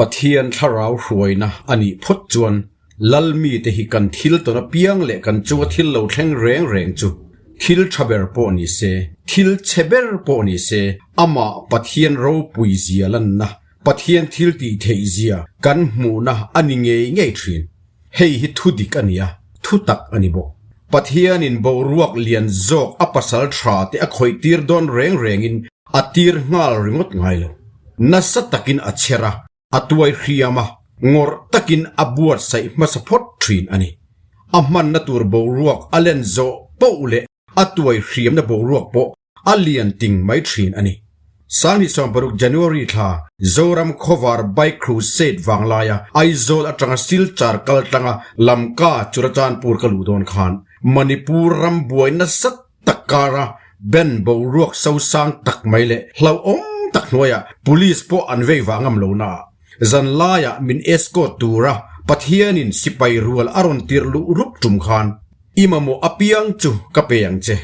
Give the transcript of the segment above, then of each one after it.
Pathian thlarau hruaina a nih phawt chuan Lal mite hi kan thil tawn apiang leh kan chunga thil lo thleng reng reng chu thil tha ber pawh ni se, thil chhe ber pawh ni se, amah Pathian ropui zia lanna, Pathian thil tih theih zia kan hmuhna a ni ngei ngei thin. Hei hi thu dik a ni a, thu tak a ni bawk. Pathianin boruak lian zawk a pasal tha te a khawih tir dawn reng rengin a tir nghal ringawt ngai lo. Nasa takin a chher a, a tuai hriam a, ngawrh takin a buatsaih hmasa phawt thin a ni. A hmanna tur boruak a len zawh poh leh a tuai hriamna boruak pawh a lian ting mai thin a ni. 2016 January thla Zoram Khawvar Bike Crusade vanglaia Aizawl atanga Silchar kal tlanga Lamka Churachandpur ka luh dawn khan Manipur ram buai nasa tak kara Ben boruak sosang tak mai leh hlauhawm tak hnuaiah Police pawh an vei vah ngam lo na zanlaiah min escort tura Pathianin sipai rual a rawn tirh luh rup tum khan I mamawh apiang chu ka pe ang che.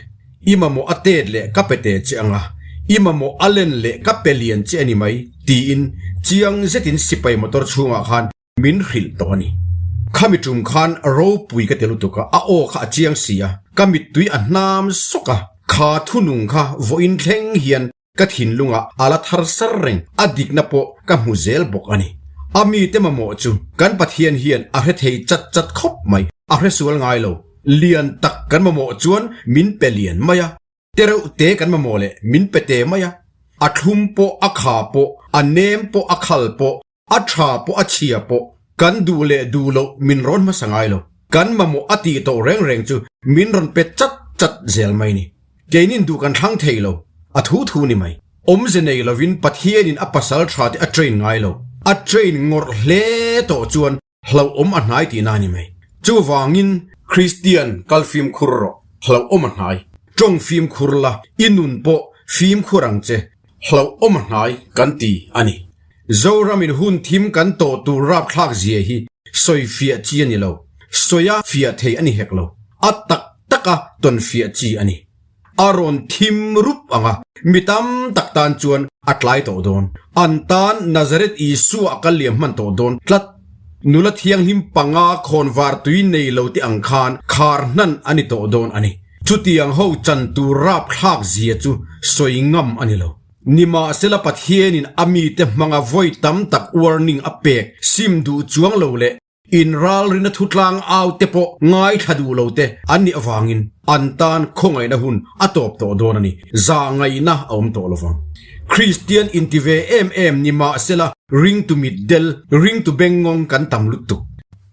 I mamawh a tet leh ka pe te che ang a, i mamawh a len leh ka pe lian che a ni mai, tiin chiang zetin sipai motor chhungah khan min hrilh tawh a ni. Khami tum khan ropui ka ti lutuk a, a aw kha a chiang si a, ka mittui a hnam sawk a, kha thunung kha vawiin thleng hian Ka thinlungah a la thar sar reng, a dikna pawh ka hmu zel bawk a ni. A mite mamawh chu kan Pathian hian a hre thei chat chat khawp mai, a hre sual ngai lo. Lian tak kan mamawh chuan min pe lian mai a, te reuh te kan mamawh leh min pe te mai a. A thlum pawh, a kha pawh, a nem pawh, a khal pawh, a tha pawh a chhia pawh kan duh leh duh loh min rawn hmasa ngai lo. Kan mamawh a tih tawh reng reng chu min rawn pe chat chat zel mai ni. Keinin duh kan thlang thei lo, a thu thu ni mai. Awmze nei lovin Pathianin a pasal tha te a train ngai lo. A train ngawrh hle tawh chuan hlauhawm a hnai tihna a ni mai. Chuvangin Kristian kal fimkhur rawh, hlauhawm a hnai. Tawng fimkhur la, i nun pawh fimkhur ang che, hlauhawm a hnai kan ti a ni. Zoramin hun thim kan tawh tur rapthlak zia hi sawi fiah chi a ni lo, sawia fiah thei a ni hek lo, a tak taka tawn fiah chi a ni. A rawn thim rup ang a, mi tam tak tan chuan a tlai tawh dawn. An tan Nazareth Isua a kal liam hman tawh dawn tlat. Nula thianghlim panga khawnvar tui nei lo te ang khan khar hnan a ni tawh dawn a ni. Chutiang ho chan tur rapthlak zia chu sawi ngam a ni lo. Nimahsela Pathianin a mite hmanga vawi tam tak warning a pek sim duh chuang lo leh Inralrina thutlang au te pawh ngaithla duh lo te an nih avangin an tan khawngaihna hun a tawp tawh dawn a ni. Zahngaihna a awm tawh lovang. Kristian inti ve em em ni mahsela ringtu mitdel, ringtu bengngawng kan tam lutuk.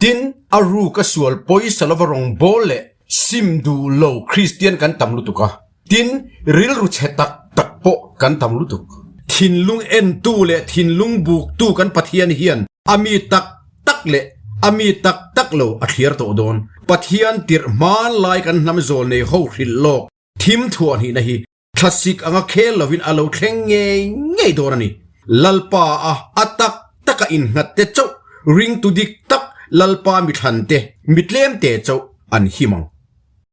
Tin, a ruk a sual pawisa lova rawngbawl leh sim duh lo Kristian kan tam lutuk a. Tin, rilru chhe tak tak pawh kan tam lutuk. Thinlung entu leh thinlung buktu kan Pathian hian a mi tak tak leh a mi tak tak lo a thliar tawh dawn. Pathian tirh hmanlai kan hnam zawl nei ho hrilh lawk thim thuah hnihna hi thlasik anga khel lovin a lo thleng ngei ngei dawn a ni. Lalpa a a tak taka innghat te chauh ringtu dik tak Lalpa mithlan te, mitlem te chauh an him ang.